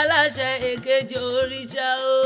Aláṣẹ èkejì òrìṣà o.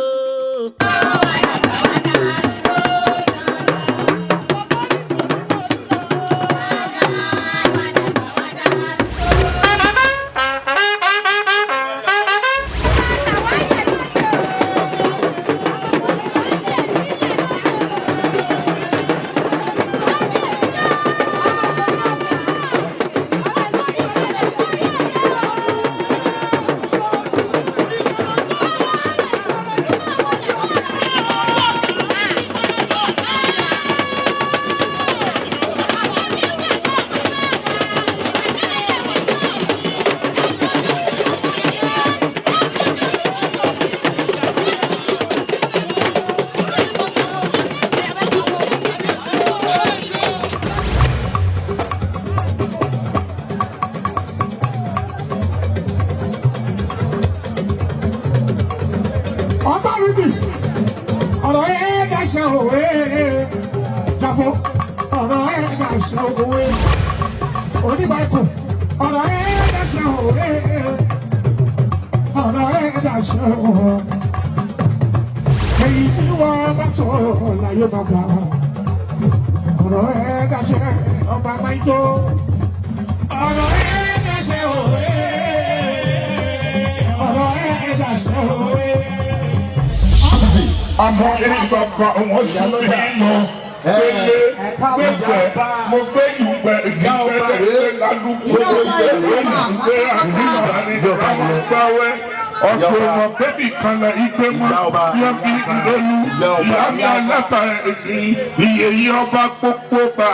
Ọ̀tọ́rìtì ọ̀rọ̀ ẹ̀ dáṣẹ́ òwe dàpọ̀ ọ̀rọ̀ ẹ̀ dáṣẹ́ òwe oníbàkù ọ̀rọ̀ ẹ̀ dáṣẹ́ òwe ọ̀rọ̀ ẹ̀ dáṣẹ́ òwe èyí tí wọ́n bá sọ láyé bàbá ọ̀rọ̀ ẹ̀ dáṣẹ́ ọba máa ń tó ọ̀rọ̀ ẹ̀ dáṣẹ́ òwe ọ̀rọ̀ ẹ̀ dáṣẹ́ òwe. Àmọ́ bàbá wọn sùn mí lọ pélé gbẹgbẹ mo gbé yùngbẹ ìgbẹ lálùkù gbẹ àdúrà ní àwọn gbáwẹ ọ̀tún ọmọ bébì kan lẹ igbe mọ yẹn bí lólu ìyá mi aláta iye yìí ọba gbogbo bá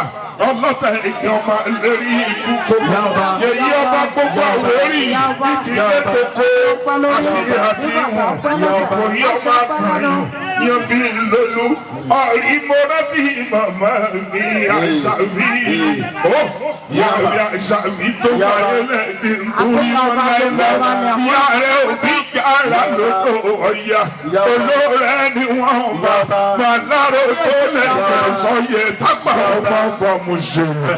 ọlọ́tà èdè ọba lérí ikú kókó yèyí ọba gbogbo àwórí ìdílé kókó àti àdìwọ̀n ìkòyí ọba kàyọ̀ yẹn bí lólu ọ̀rí mo rántí màmá mi àṣà mi ó yà mí àṣà mi tó wáyé lẹ́ẹ̀dí nítorí wọn láìláì ìyá rẹ̀ òbí yàrá lóko ọ̀yà olóore ni wọ́n bá màlárò tó lẹ́sẹ̀ sọ̀yẹ̀ tápà ọba ọba mùsùlùmí.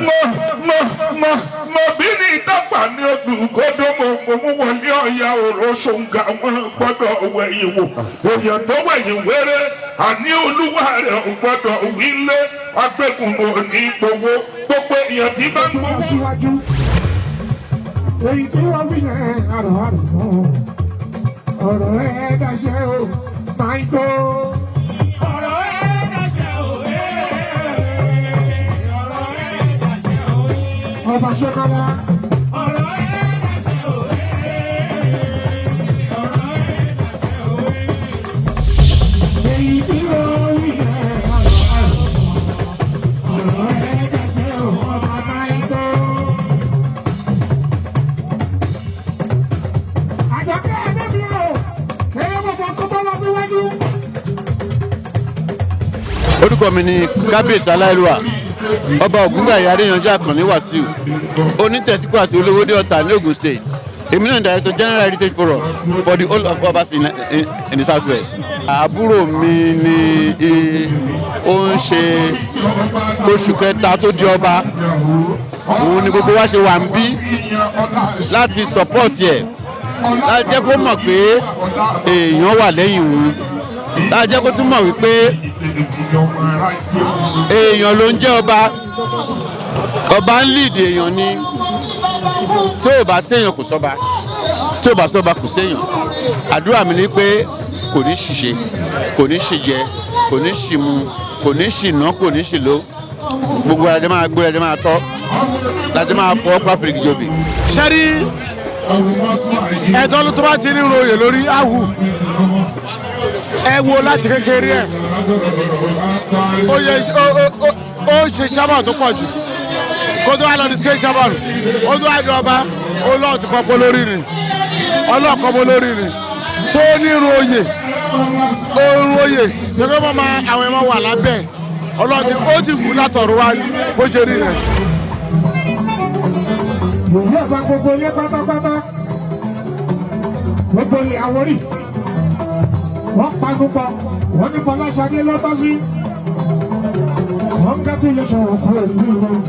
Mo mo mo mo bí ní tápà ní odùgódó mo mo mú wọlé ọ̀yà òró ṣòǹgà wọn gbọ́dọ̀ wẹ̀yìn wò èèyàn tó wẹ̀yìn wéré àní olúwa rẹ̀ ò gbọ́dọ̀ wílé agbẹ́gun ò ní gbowó gbogbo èèyàn tí bá ń gbowó. Síwájú èyí tí wọ́n fi yẹn àrò àrò ọ̀rọ̀ ẹ̀ dáṣẹ́ o máa ń tó. Ọ̀rọ̀ ẹ̀ dáṣẹ́ o ọ̀rọ̀ ẹ̀ dáṣẹ́ o. Ọba ṣọ́kọ́lá. Ọ̀rọ̀ ẹ̀ dáṣẹ́ o ọ̀rọ̀ ẹ̀ dáṣẹ́ o. Èyí tí wọ́n fi yẹn àrò àrò ọ̀rọ̀ ẹ̀ dáṣẹ́ o ọba máa ń tó. Àjọkẹ́ ẹ̀dẹ́bí o, ẹ̀yẹ́ bọ̀bọ̀ tó bọ́ lọ síwájú. Orúkọ mi ni Kábíyèsí Aláìlúwà Ọba Ògúngbàyí Adéyanjú Àkànní Wàsíù Onítẹ̀síkò àti Olówódé Ọ̀tà ní Ogun State. Èmi náà Director General Heritage Forum for the whole of Obas in the South West. Àbúrò mi ni ó ń ṣe oṣù kẹta tó di ọba. Òun ni gbogbo wa ṣe wà ń bí láti support ẹ̀, láti jẹ́ kó mọ̀ pé èèyàn wà lẹ́yìn òun, láti jẹ́ kó tún mọ̀ wípé èèyàn ló ń jẹ́ ọba. Ọba ń lead èèyàn ni. Tí ò bá séèyàn, kò sọ́ba. Tí ò bá sọ́ba, kò séèyàn. Àdúrà mi ni pé kò ní ṣìṣe, kò ní ṣìjẹ, kò ní ṣìmu, kò ní ṣìnà, kò ní ṣìlò. Gbogbo ẹ̀jẹ̀ máa gbó, ẹ̀jẹ̀ máa tọ́ láti máa fọ́ pàfìrìkì jòbì. Sẹ́rí ẹ̀dọ́ tó bá ti ní royè lórí áwù ẹ wo láti kékeré ẹ̀ ó yẹ ó ṣe sábà tó pọ̀ jù kó tó wá lọ ní state sábà ó tó wá di ọba. Ó lọ́ọ̀ ti kọ́ pọ́ lórí ni, ọlọ́ọ̀kọ́ pọ́ lórí ni tó ní royè oorun oyè ṣe mọ́ máa àwọn ẹ̀mọ́ wà lábẹ́ ọlọ́ọ̀tì ó ti wù látọ̀run wá ní bó ṣe rí rẹ̀. Yòówù ọba gbogbo ilé pátápátá, gbogbo ilé Àwórì, wọ́n panupọ̀, wọ́n ní Fọláṣadé lọ́tọ́ sí. Wọ́n kẹ́tù lè sọ̀rọ̀ kúrò nínú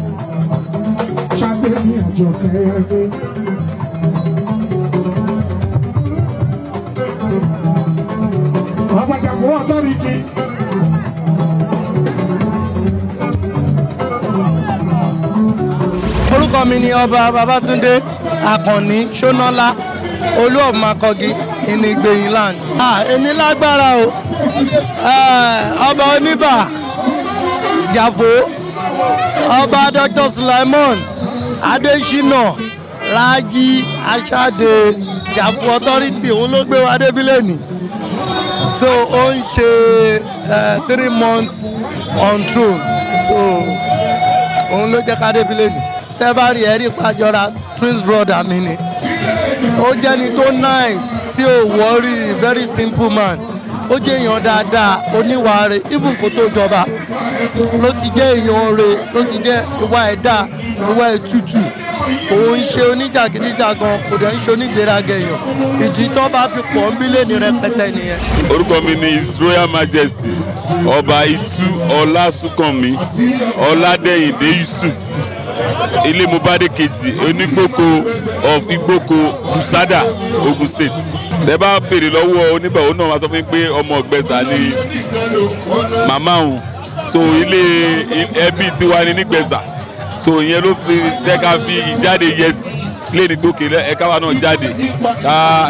Ṣadé ní àjọ kẹ́yẹ́dé. Orúkọ mi ni Ọba Babátúndé Akànní Ṣónọ́lá, Olú of Makogi in Ìgbẹ̀yìn land. Èmi lágbára o. Ọba Oníbà Jàfó, Ọba Dr. Sulaimon Adesina Raji Asade Jàfó authority, òun ló gbé wa débi lẹ́nìí. So ó ń ṣe 3 months on throne, so òun ló jẹ́ ká débi lẹ́nìí. Tẹ́ bá rí ẹ̀rí pàjọra, twins brother mi ni. Ó jẹ́ni tó nice, tí ò worry, very simple man. Ó jẹ́ èèyàn dáadáa, oníwàáre. Even kó tó jọba ló ti jẹ́ èèyàn re, ló ti jẹ́ ìwà ẹ̀dá, ìwà ẹ̀tútù. Òun ń ṣe oníjàgídíjàgan, kò dẹ̀ ń ṣe onígbéraga èèyàn. Ìdí tó bá fi pọ̀ ń bílẹ̀ ní rẹpẹtẹ nìyẹn. Orúkọ mi ni His Royal Majesty Ọba Itu Ọlásùnkànmí Ọládẹ̀yìndé Yusuf Ilémobádé kejì, Onígbòko of Igboko, Lusada, Ogun State. Tẹ bá béèrè lọ́wọ́ oníbàwọ̀ náà, máa sọ fún mi pé ọmọ Ọ̀gbẹ́sà ni màmá òun, so ilé ẹbí tiwa ni nígbẹ̀sà. So ìyẹn ló fi jẹ́ ká fi ìjáde yẹsì lẹ́ni gòkè ẹ̀ka wa náà jáde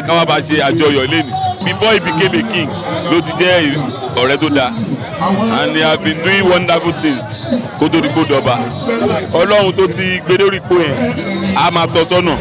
ká wá bá ṣe àjọyọ̀ lẹ́ni. Before he became a king ló ti jẹ́ ọ̀rẹ́ tó dáa, and he have been doing wonderful things kó tó di kó dọba. Ọlọ́run tó ti gbé lórí ipò yẹn á máa tọ́ sọ́nà.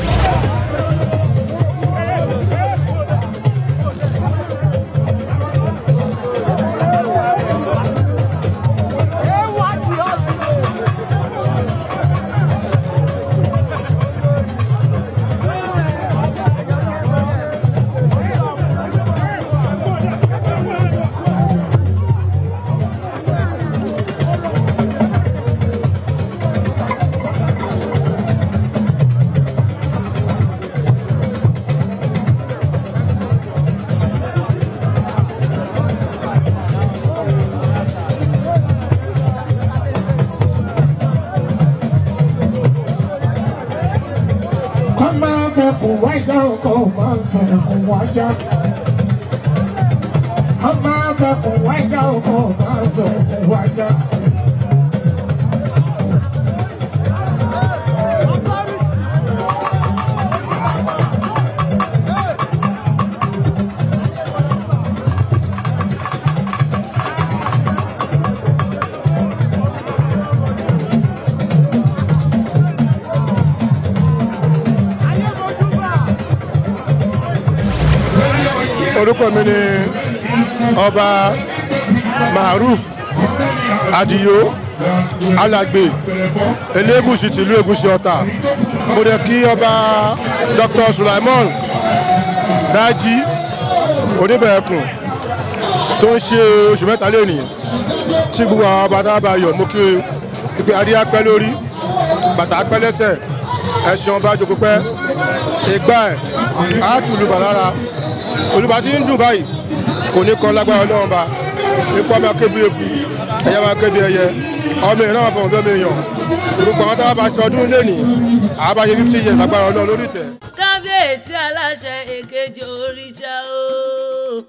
Kọ́ máa fẹ́ wájà, kọ́ máa fẹ́ wájà. Kọ́ máa fẹ́ wájà, kọ́ máa fẹ́ wájà. Orúkọ mi ni Ọba Maruf Adio Alàgbé Elégùsì tìlú Ègùsì Ọ̀tà. Mo dẹ̀ kí Ọba Dr. Sulaimon Raji Oníbẹ̀ẹ̀kùn tó ń ṣe oṣù 3 lónìí, tí gbogbo àwọn ọba tá a bá yọ̀. Mo kí ìpè adé apẹ́ lórí, bàtà apẹ́ lẹ́sẹ̀, ẹ̀sìn ọba jókòó pẹ́, ìgbà ẹ̀ á tù lùbà lára. Olùbà tí ń dùn báyìí kò ní kọ́ lágbára Ọlọ́run. Ba ikú ọmọ akébi eku, ẹyẹ máa kébi ẹyẹ, ọmọ èèyàn náà máa fọwọ́n bí ọmọ èèyàn. Gbogbo àwọn táwọn bá ṣe ọdún lẹ́nìí, àwọn bá ṣe 50 years lágbára Ọlọ́run lórí ìtẹ́. Kábíyèsí aláṣẹ èkejì òrìṣà o.